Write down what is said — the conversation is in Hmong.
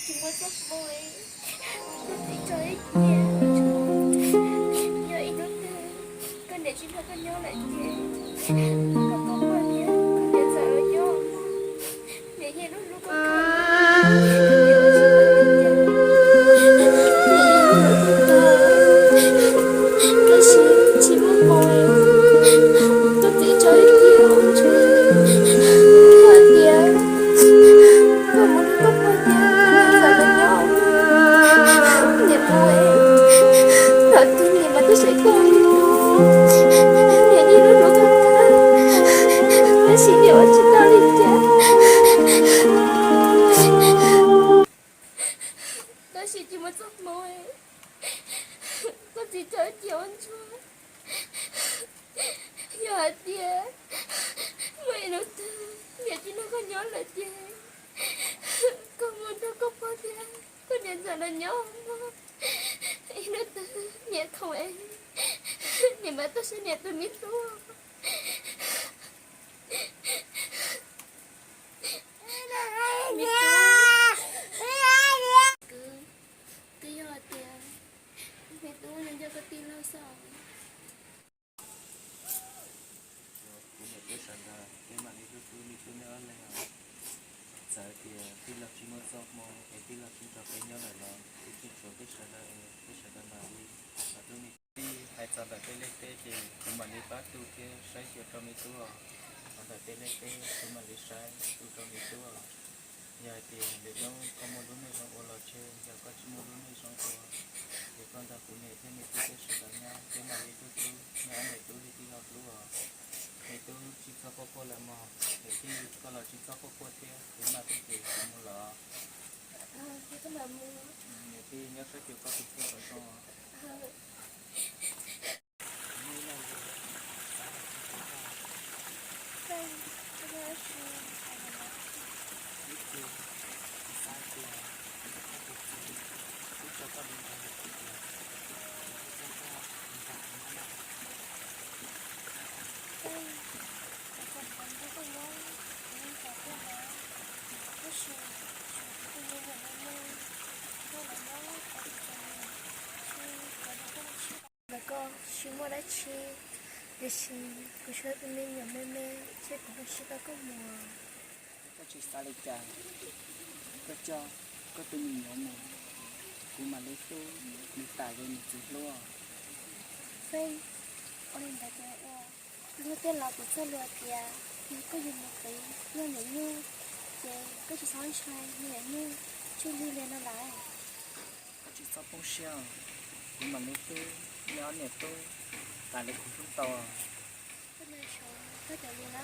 Tsis muaj txoj hmoo, koj txiv tso ib cia, yog ib hnub twg koj niam tsis nrog koj nyob lawm ces koj poj niam, koj niam ntxawm los nyob, niam yeej hlub hlub koj kawg. Tab sis tsis muaj hmoo, koj txiv tso ib cia, koj hais tias koj mus nrog koj poj niam, koj niam ntxawm los nyob, niam mus, thaum twg niam mas tuaj saib koj, niam yeej hlub hlub koj kawg, tab sis niam ua tsis tau li cas. Tab sis tsis muaj txoj hmoo, koj txiv tso ib cia Ua Ntsuag. Yog hais tias muaj ib hnub twg niam tsis nrog koj nyob lawm ces koj mus nrog koj poj thiab koj niam ntxawm los nyob mog. Ib hnub twg niam khoom es niam mam tuaj saib niam tus me tub. Me tub, kwv, twb yog hais tias me tub nco koj tij laug xwb. Kuv niam peb sawv daws peb mam li hlub hlub me tub nej ob leeg os. Txawm tias tij laug tsis muaj txoj hmoo es tij laug tsis nrog peb nyob lawm los kuv yeej tshuav peb sawv daws es peb sawv daws mam li hlub me tub. Hais txog ntawm peb liaj teb ces kuv mam li pab tu thiab saib xyuas rau me tub os. Hais ntawm peb liaj teb kuv mam li saib tu rau me tub os. Yog hais tias lwm hnub koj muaj lub neej zoo ua los tseg, yog koj tsis muaj lub neej zoo ua, ces koj nrog kuv niam thiab me tub peb sawv daws nyob, peb mam li hlub hlub, nyob ob niam tub li tij laug hlub os. Me tub tsis txhob quaj quaj lawm mog, niam tij koj los tsis txhob quaj quaj thiab, kuv mam li mus lawm. Niam tij nyob saib xyuas koj tus kheej kom zoo os. Ntawm koj tsis muaj dab tsi, tiam sis kuv tshuav tus me nyuam me me, seb kuv ho tsis tau koj mus. Koj tsis xav li cas, koj coj koj tus me nyuam mus, kuv mam li hlub nws tas li nws txiv hlub. Feej, ua li ntawd ces ua. Luag tej laus piv txoj lus tias yog koj yuav mus qiv luag niam nyuj, ces koj tsis txhob ntshai luag niam nyuj tsuj lwg li no lawm. Koj tsis txhob poob siab, kuv mam li hlub nej ob niam tub tas li kuv hlub tau. Koj nco ntsoov koj cov lus na.